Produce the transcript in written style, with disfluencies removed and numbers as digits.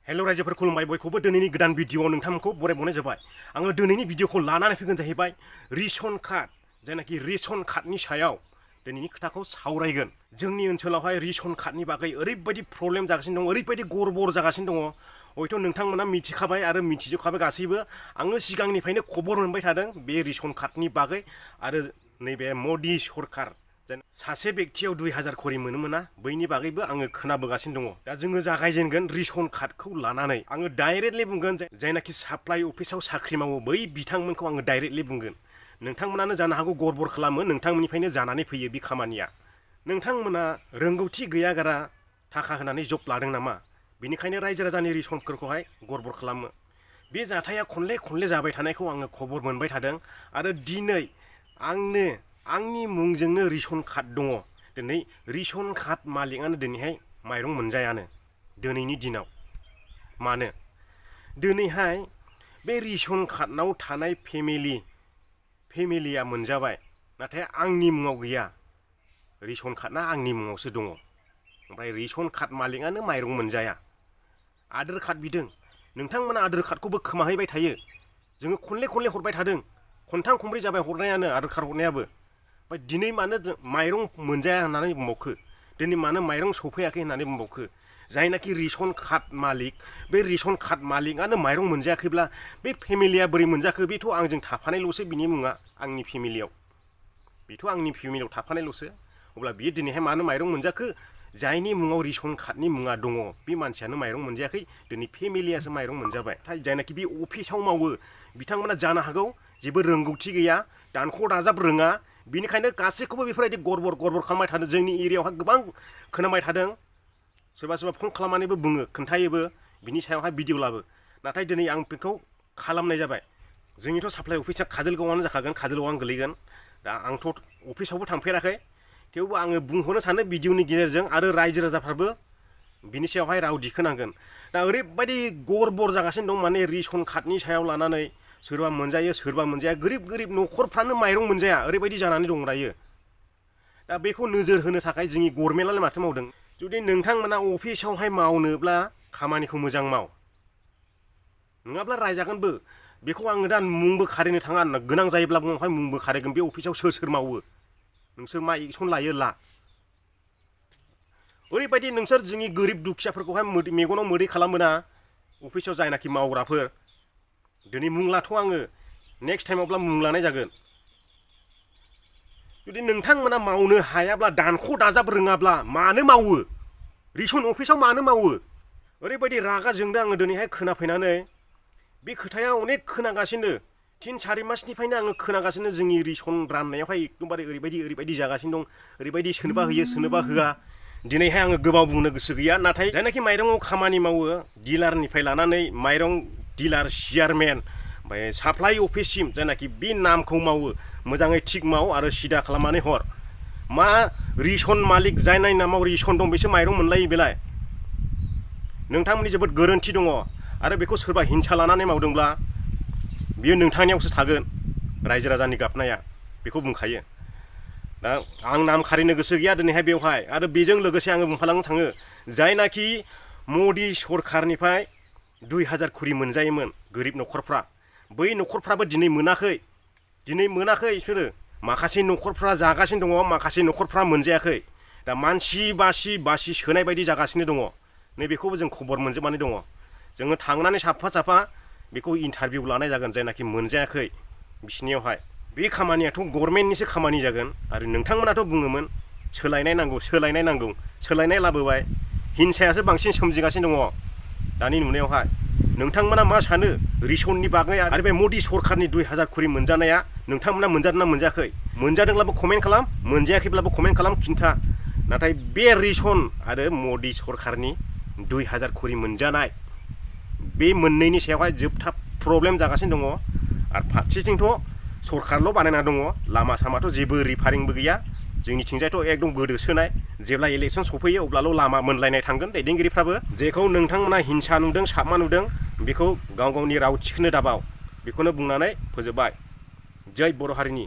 हेल' रायजोफोर खुलुमबाय बयखौबो दिनैनि गोदान भिडिअ नोंथांमोनखौ बरायबावनाय जाबाय आङो दिनैनि भिडिअखौ लानानै फैगोन जाहैबाय रेशन कार्ड जायनाखि रेशन कार्डनि सायाव दिनैनि खोथाखौ सावरायगोन जोंनि ओनसोलावहाय रेशन कार्डनि बागै ओरैबायदि प्रब्लेम जागासिनो दं ओरैबायदि गरबर जागासिनो दङ हयथ' नोंथांमोना मिथिखाबाय आरो मिथिजोबखाबाय गासैबो आङो सिगांनिफ्रायनो खबर मोनबाय थादों बे रेशन कार्डनि बागै आरो नैबे मदि सरखार सासे बेक्तियाव 2000 खरि मोनो मोना बैनि बागैबो आङो खोनाबोगासिनो दङ दा जोङो जागायजेनगोन रेशन कार्डखौ लानानै आङो डाइरेक्टलि बुंगोन जायनाखि साप्लाइ अफिसाव साख्रि मावो बै बिथांमोनखौ आङो डाइरेक्टलि बुंगोन नोंथांमोनानो जानो हागौ गरबर खालामो नोंथांमोननिफ्रायनो जानानै फैयो बे खामानिया नोंथांमोना रोंगौथि गैयागारा थाखा होनानै जब लादों नामा बेनिखायनो रायजो राजानि रेशनफोरखौहाय गरबर खालामो बे जाथाया खनले जाबाय थानायखौ आङो खबर मोनबाय थादों आरो दिनै आंनि मुंजोंनो रेशन कार्ड दङ दिनै रेशन कार्ड मालिकआनो दिनैहाय माइरं मोनजायानो दिनैनि दिनाव मानो दिनैहाय बे रेशन कार्डनाव थानाय फेमिलिया मोनजाबाय नाथाय आंनि मुङाव गैया रेशन कार्डना आंनि मुङावसो दङ ओमफ्राय रेशन कार्ड मालिकआनो माइरं मोनजाया आधार कार्ड बिदों नोंथांमोना आधार कार्डखौबो खोमाहैबाय थायो जोङो खनले हरबाय थादों खनथाम खनब्रै जाबाय हरनायानो आधार कार्ड हरनायाबो ओमफ्राय दिनै मानो माइरं मोनजाया होननानै बुंबावखो दिनै मानो माइरं सफैयाखै होननानै बुंबावखो जायनाखि रेशन कार्ड मालिक बे रेशन कार्ड मालिकआनो माइरं मोनजायाखैब्ला बे फेमिलिया बोरै मोनजाखो बेथ' आंजों थाफानायल'सो बिनि मुङा आंनि फेमिलियाव बेथ' आंनि फेमिलियाव थाफानायल'सो अब्ला बियो दिनैहाय मानो माइरं मोनजाखो जायनि मुङाव रेशन कार्डनि मुङा दङ बे मानसियानो माइरं मोनजायाखै दिनै फेमिलियासो माइरं मोनजाबाय जायनाखि बे अफिसाव मावो बिथांमोना जानो हागौ जेबो रोंगौथि गैया दानख' दाजाब रोङा बिनिखायनो गासैखौबो बेफोरबायदि गरबर खालामबाय थादों जोंनि एरियायावहाय गोबां खोनाबाय थादों सोरबा फन खालामनानैबो बुङो खोन्थायोबो बिनि सायावहाय भिडिअ लाबो नाथाय दिनै आं बेखौ खालामनाय जाबाय जोंनिथ' साप्लाइ अफिसा काजलगावआनो जाखागोन काजलगावआनो गोलैगोन दा आंथ' अफिसावबो थांफेराखै थेवबो आङो बुंहरनो सानो भिडिअनि गेजेरजों आरो रायजो राजाफ्राबो बिनि सायावहाय राव दिखोनांगोन दा ओरैबायदि गरबर जागासिनो दं माने रेशन कार्डनि सायाव लानानै सोरबा मोनजायो सोरबा मोनजाया गोरिब न'खरफ्रानो माइरं मोनजाया ओरैबायदि जानानै दं दायो दा बेखौ नोजोर होनो थाखाय जोंनि गभर्नमेन्टआलाय माथो मावदों जुदि नोंथांमोना अफिसावहाय मावनोब्ला खामानिखौ मोजां माव नङाब्ला रायजागोनबो बेखौ आङो दा मुंबो खारिनो थाङा गोनां जायोब्ला उनावहाय मुंबो खारिगोन बे अफिसाव सोर मावो नोंसोर मा एक्सन लायो ला ओरैबायदि नोंसोर जोंनि गोरिब दुखियाफोरखौहाय मेगनाव मोदै खालामोना अफिसाव जायनाखि मावग्राफोर दिनै मुं लाथ' आङो नेक्स्ट टाइमावब्ला मुं लानाय जागोन जुदि नोंथांमोना मावनो हायाब्ला दानख' दाजाब रोङाब्ला मानो मावो रेशन अफिसाव मानो मावो ओरैबायदि रागा जोंदों आङो दिनैहाय खोनाफैनानै बे खोथाया अनेक खोनागासिनो 3-4 मासनिफ्रायनो आङो खोनागासिनो जोंनि रेशन राननायावहाय एकदमबारे ओरैबायदि जागासिनो दं ओरैबायदि सोरनोबा होयो सोरनोबा होआ दिनैहाय आङो गोबाव बुंनो गोसो गैया नाथाय जायनाखि माइरङाव खामानि मावो डिलारनिफ्राय लानानै माइरं डिलार चेयारमेन ओमफ्राय साप्लाइ अफिससिम जायनाखि बे नामखौ मावो मोजाङै थिग माव आरो सिदा खालामनानै हर मा रेशन मालिक जायनाय नामाव रेशन दं बेसो माइरं मोनलायो बेलाय नोंथांमोननि जोबोद गोरोन्थि दङ आरो बेखौ सोरबा हिंसा लानानै मावदोंब्ला बियो नोंथांनियावसो थागोन रायजो राजानि गाबनाया बेखौ बुंखायो दा आं नाम खारिनो गोसो गैया दिनैहाय बेवहाय आरो बेजों लोगोसे आङो बुंफालांनो थाङो जायनाखि मदि सरखारनिफ्राय 2000 खरि मोनजायोमोन गोरिब न'खरफ्रा बै न'खरफ्राबो दिनै मोनाखै बिसोरो माखासे न'खरफ्रा जागासिनो दङ माखासे न'खरफ्रा मोनजायाखै दा मानसि बासि सोनाय बायदि जागासिनो दङ नैबेखौबो जों खबर मोनजोबनानै दङ जोङो थांनानै साफा बेखौ इन्टारभिउ लानाय जागोन जायनाखि मोनजायाखै बिसिनियावहाय बे खामानियाथ' गभर्नमेन्टनिसो खामानि जागोन आरो नोंथांमोनाथ' बुङोमोन सोलायनाय नांगौ सोलायनाय लाबोबाय हिंसायासो बांसिन सोमजिगासिनो दङ दानि नुनायावहाय नोंथांमोना मा सानो रेशननि बागै आरो बे मदि सरखारनि 2000 खरि मोनजानाया नोंथांमोना मोनजादोंना मोनजायाखै मोनजादोंब्लाबो कमेन्ट खालाम मोनजायाखैब्लाबो कमेन्ट खालाम खिन्था नाथाय बे रेशन आरो मदि सरखारनि 2000 खरि मोनजानाय बे मोननैनि सायावहाय जोबथा प्रब्लेम जागासिनो दङ आरो फारसेथिंथ' सरखारल' बानायना दङ लामा सामाथ' जेबो रिफारिंबो गैया जोंनिथिंजायथ' एकदम गोदोसोनाय जेब्ला इलेक्सन सफैयो अब्लाल' लामा मोनलायनाय थांगोन दैदेनगिरिफ्राबो जेखौ नोंथांमोना हिंसा नुदों साबमा नुदों बेखौ गाव गावनि राव थिखोनो दाबाव बेखौनो बुंनानै फोजोबबाय जय बर' हारिनि